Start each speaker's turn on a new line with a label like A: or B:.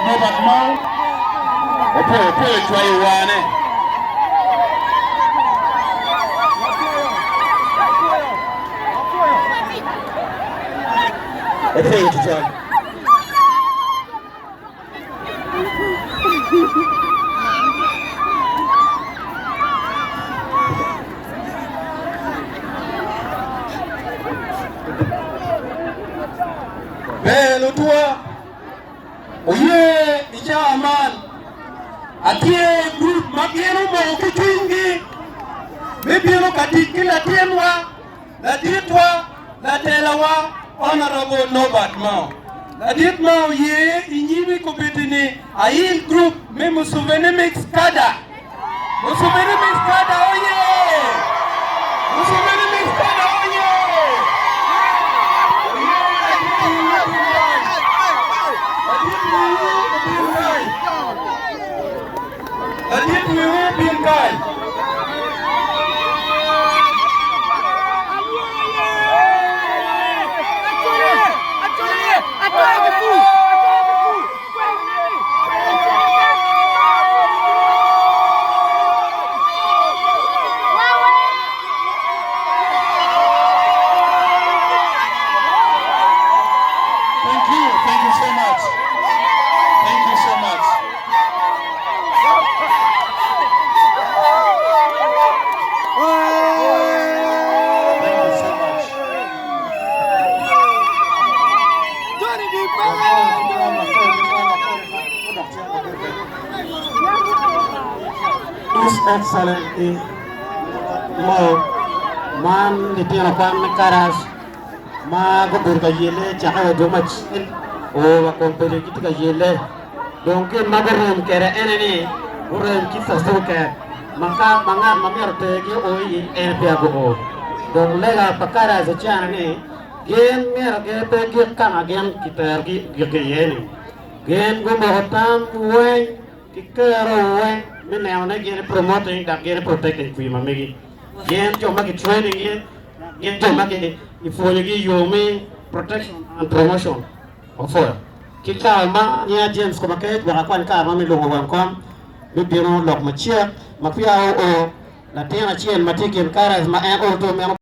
A: Norbert Mao opwoyo pwoyo cwayo wane. Opwoyo tutwal. Ber lutwa oye i cawa man atye i gurup ma gin omoko ki cwinygi me bino ka tic ki latinwa Laditwa, latelawa, Honourable Norbert Mao. Ladit Mao ye i nyimi kobeddi ni ail group me Museveni Mix Kada. Museveni Mix Kada oye! Museveni Mix Kada oye! Oye ladit wiwu obin kany. Ladit wiwu obin kany. Ladit wiwu obin kany. Thank you, thank you so much. Thank you so much. Thank you so much.
B: His Excellency Mo man litino kwan me Karas ma gubedo ka yelle cakke wa dwe me acel o wa kombeddi gitye ka yelle. Dong gin ma gurem kwede ene ni, gurem ki certificate ma ka ma ngat ma myero otergi o iye en peya guo. Dong lega pa Karas oceno ni gin myero gin pe gik ka ma gin kiterogi ogik iye-ni. Gin gumoko tam weng ki kero weng me neno ni gin promoting dok gin protecting kwir ma megi. Gin jo ma ki training gi, gin jo ma kipwonyogi i yo me protection and promotion. Opwoyo. Ki kare ma nyinga James Komakech wek akwany kare ma me lwongo wang kom me bino lok macek ma peya oo latin acel ma tye i kin Karas ma en oruto meno.